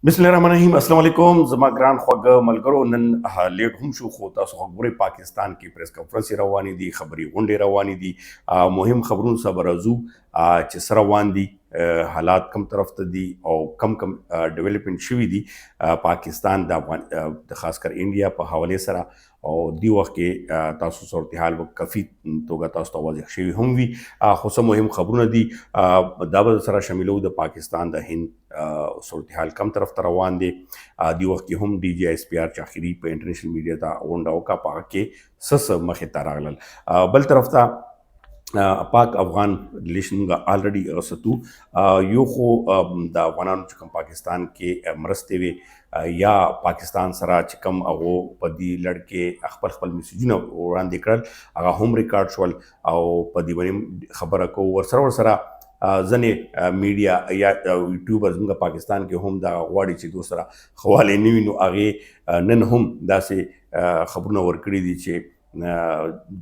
بسم الله الرحمن الرحیم. السلام علیکم زما ګران خوږ ملګرو. نن late هم شو، خو تاسو خو ګورئ، پاکستان کې پریس کانفرنس روانې دي، خبري غونډې روانې دي. مهم خبرونو سره راځو چې سره روان دي، حالات کم طرف ته دي او کم کم ډیولپمنټ شوي دي پاکستان د افغان د خاص کر انډیا په حواله سره. او دی وخت کې تاسو صورتحال په کافي توګه تاسو ته واضح شوی هم وي، خو څه مهم خبرونه دي دا به سره شاملو. د پاکستان د هند صورتحال کم طرف ته روان دی؟ دی وخت کې هم ډي جي ایس پي آر چې اخري په انټرنیشنل میډیا ته غونډه وکړه، په هغه کې څه څه مخې ته راغلل؟ بل طرف ته پاک افغان ریلیشن موږ الریډي غستو. یو خو د افغانانو چې کوم پاکستان کې مرستې وي یا پاکستان سره چې کوم هغه په دې لړ کې خپل خپل میسجونه وړاندې کړل، هغه هم ریکارډ شول او په دې باندې خبره کوو. ورسره ځنې میډیا یا یوټیوبر زموږ پاکستان کې هم دا غواړي چې دوی سره خواله نه وي، نو هغه نن هم داسې خبرونه ورکړي دي چې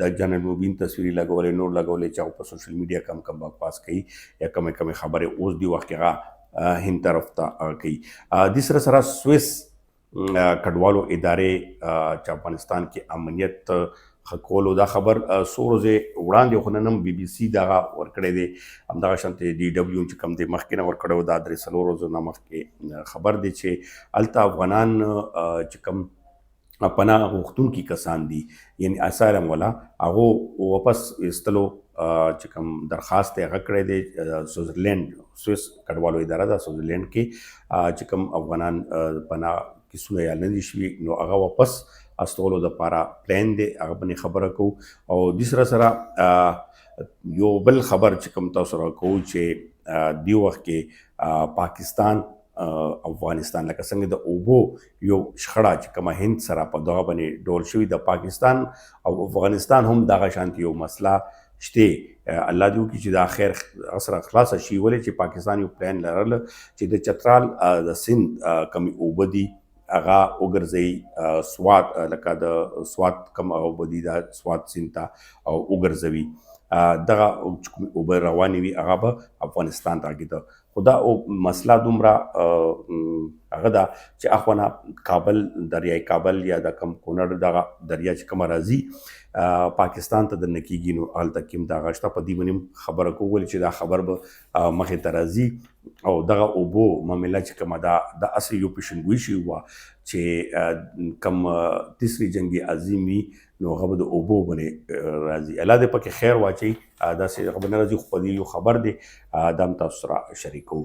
د جنرال مبین تصویري لګولې، نور لګولې چې په سوشل میډیا کم کم بکواس کوي یا کمې کمې خبرې اوس دی وخت کې هغه هند طرف ته کوي. د سره سره سویس کډوالو ادارې چې افغانستان کې امنیت ښه کولو دا خبر څو ورځې وړاندې، خو نن هم بي بي سي دغه ورکړی دی. همدغه شانتې ډي ډبلیو چې کوم دی مخکې نه ورکړی و، دا 3-4 ورځو نه مخکې خبر دی چې هلته افغانان چې کوم پناه غوښتونکي کسان دي، یعنی اسایلم والا، هغه واپس ایستلو چې کوم درخواست یې هغه کړی دی. سویټزرلینډ، سویس کډوالو اداره ده، سویټزرلینډ کې چې کوم افغانان پناه کیسونه یا نه دي شوي، نو هغه واپس استولو دپاره پلان دی، هغه باندې خبره کوو. او د سره سره یو بل خبر چې کوم تاسو سره کوو چې دی وخت کې پاکستان افغانستان لکه څنګه د اوبو یو شخړه چې کومه هند سره په دغه باندې ډول شوی، د پاکستان او افغانستان هم دغه شانتي یو مسله شته. الله دې وکړي چې دا خیر سره خلاص شي، ولې چې پاکستان یو پلان لرل چې د چترال د سند کمی اوبه دي هغه وګرځي سوات، لکه د سوات کم هغه اوبه دي دا سوات سیند ته او وګرځوي. دغه کومې اوبه روانې وي هغه به افغانستان ته کېده، خو دا مسله دومره هغه ده چې اخونه کابل، دریای کابل یا د کم کونړ دغه دریا چې کومه راځي پاکستان ته دننه کېږي، نو هلته کې هم دغه شته. په دې باندې خبره کوو چې دا خبر به مخې ته راځي. او دغه اوبو معامله چې کومه ده، د اصل یو پیشنګوي شي وه چې کم تیسری جنګ عظیم وي، نو هغه به د اوبو باندې راځي. الله دې پکې خیر واچي، داسې هغه به نه راځي، خو په دې یو خبر دی، دا هم تاسو سره شریکو.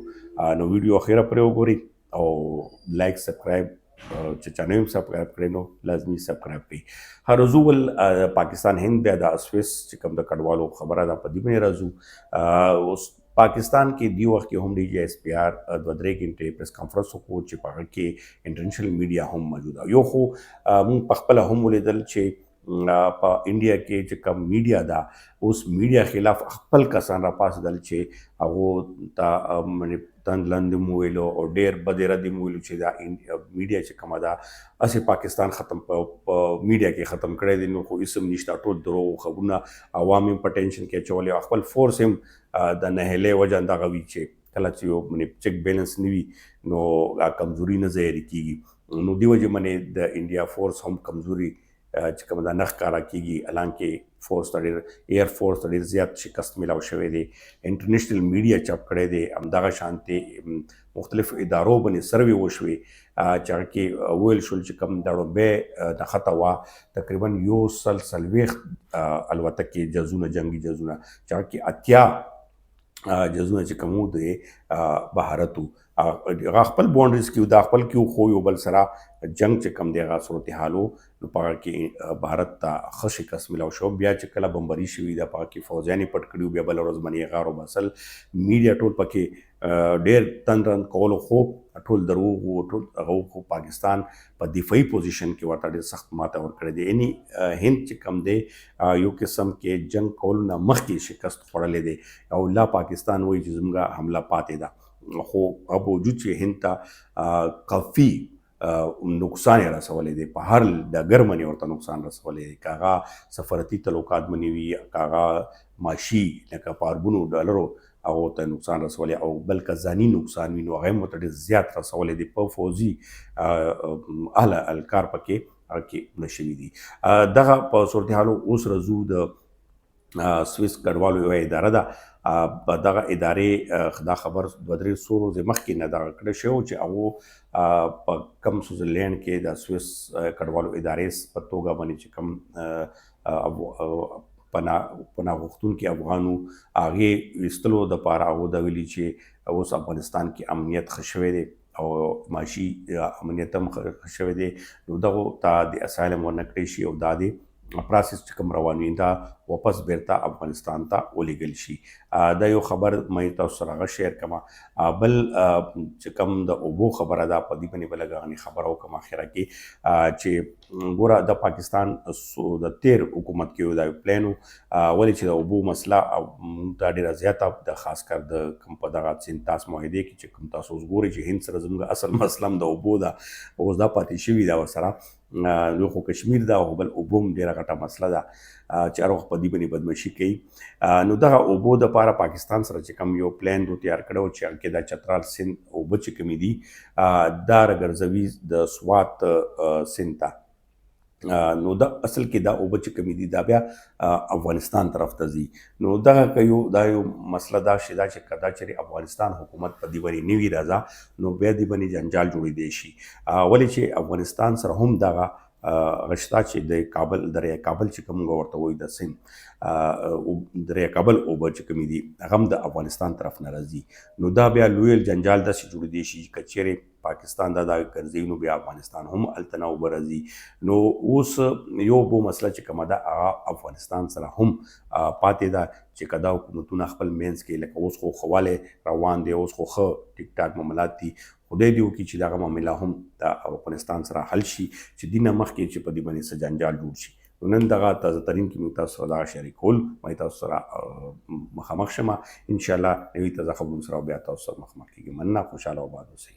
نو ویډیو اخیره پرې وګورئ او لایک، سبسکرایب چې چا نه سبسکرایب کړی نو لازمي سبسکرایب کړئ. هر ورځ ول پاکستان هند، بیا د سویس چې کوم د کډوالو خبره ده، په دې باندې راځو. اوس پاکستان کې دی وخت کې هم ډي جي ایس پي آر 2-3 غنټې پریس کانفرنس وکړو چې په هغه کې انټرنیشنل میډیا هم موجوده. یو خو موږ په خپله هم ولیدل چې په انډیا کې چې کوم میډیا ده، اوس میډیا خلاف خپل کسان را پاسېدل چې هغو ته تند لند مو ویلو او ډېر بدې ردې مو ویلو چې دا میډیا چې کومه ده هسې پاکستان ختم په میډیا کې ختم کړی دی، نو خو هېڅ هم نشته، ټول دروغ خبرونه، عوام هم په ټینشن کې اچولی او خپل فورس هم د نهلې وجه دغه وي چې کله چې یو چک بیلنس نه وي نو کمزوري نه ظاهر کیږي. نو دی وجه باندې د انډیا فورس هم کمزوري چې کوم دا نه ښکاره کیږي، الانکه فورس ته ډېر، ایر فورس ته ډېر زیات شکست ملاو شوی دی، انټرنیشنل میډیا چاپ کړی دی. همدغه شانتې مختلف ادارو باندې سروې وشوې چې هغه کې وویل شول چې کوم د ړومبی نښته وه، تقریبا 140 الوتکې، جزونه، جنګي جزونه، چې هغه کې 80 جزونه چې کوم وو د بهارت وو. هغه خپل باونډریز کې، دا خپل کې، خو یو بل سره جنگ چې کوم دی هغه صورتحال وو. نو په هغه کې بهارت ته ښه شکست ملاو شو. بیا چې کله بمبري شوي ده، په هغه کې فوځیان یې پټ کړي، بیا بله ورځ باندې یې غار وباسل. میډیا ټول پکې ډېر تند رند کولو، خو ټول دروغ وو، ټول هغه. خو پاکستان په دفاعي پوزیشن کې ورته ډېر سخت ماته ورکړی دی، یعنی هند چې کوم دی یو قسم کې جنگ کولو نه مخکې شکست خوړلی دی او لا پاکستان وایي چې زموږ حمله پاتې ده، خو هغه باوجود چې هند ته کافي نقصان یې رسولی دی، په هر ډګر باندې ورته نقصان رسولی دی، که هغه سفارتي تعلقات باندې وي، که هغه معاشي لکه په اربونو ډالرو هغو ته نقصان رسولی او بل که ځاني نقصان وي نو هغه هم ورته ډېر زیات رسولی دی. په فوځي اهل الکار پکې کې مړه شوي دي. دغه په صورتحال اوس راځو. د سویس کډوالو یوه اداره ده، په دغه ادارې دا خبر دوه درې څو ورځې مخکې نه دغه کړی شوی چې هغو په کم سویټزرلینډ کې د سویس کډوالو ادارې په توګه باندې چې کوم پناه غوښتونکي افغانو هغې ویستلو دپاره هغو دا ویلي چې اوس افغانستان کې امنیت ښه شوی دی او معاشي امنیت هم ښه شوی دی، نو دغو ته د اسایلم ورنه کړی شي او دا دی پروسس چې کوم روان وي دا واپس بیرته افغانستان ته ولیږل شي. دا یو خبر مې تاسو سره هغه شیر کما. بل چې کوم د اوبو خبره ده، په دې باندې به لږه غنې خبره وکړم اخره کې، چې ګوره د پاکستان د تیر حکومت کې دا پلان ولې چې د اوبو مسله مونږ ته ډېره زیاته د خاص کر د کوم په دغه سند تاس معاهدې کې چې کوم تاسو اوس ګورئ چې هند سره زموږ اصل مسله هم د اوبو ده، اوس دا پاتې شوي ده ورسره. یو خو کشمیر ده او بل اوبو هم ډېره غټه مسله ده چې هر وخت په دې باندې بدمعشي کوي. نو دغه اوبو دپاره پاکستان سره چې کوم یو پلان دو تیار کړی چې هغه کې د چترال سند اوبه چې کومې دي دا راګرځوي د سوات سند ته. نو دا اصل کې دا اوبه چې کومې دي دا بیا افغانستان طرف ته ځي. نو دغه که یو دا یو مسله دا شي دا چې که دا چېرې افغانستان حکومت په دې باندې نه وي راځه نو بیا دې باندې جنجال جوړېدی شي، ولې چې افغانستان سره هم دغه غشتا چې د کابل دریا کابل چې کوم ورته وایي د سند دریا کابل اوبه چې کومې دي هغه هم د افغانستان طرف نه راځي. نو دا بیا لوی جنجال داسې جوړېدی شي که چېرې پاکستان دا ګرځي نو بیا افغانستان هم هلته نه اوبه راځي. نو اوس یو بو مسله چې کومه ده هغه افغانستان سره هم پاتې ده چې که دا حکومتونه خپل منځ کې لکه اوس خو ښه والی روان دی، اوس خو ښه ټیک ټاک معاملات دي، خدای دې وکړي چې دغه معامله هم د افغانستان سره حل شي چې دینه مخکې چې په دې باندې څه جنجال جوړ شي. نو نن دغه تازه ترین کې موږ تاسو سره دغه شریکول ما تاسو سره مخامخ شم ان شاء الله نوی تازه خبرونو سره بیا تاسو سره مخامخ کیږم. مننه، خوشاله او آباد اوسئ.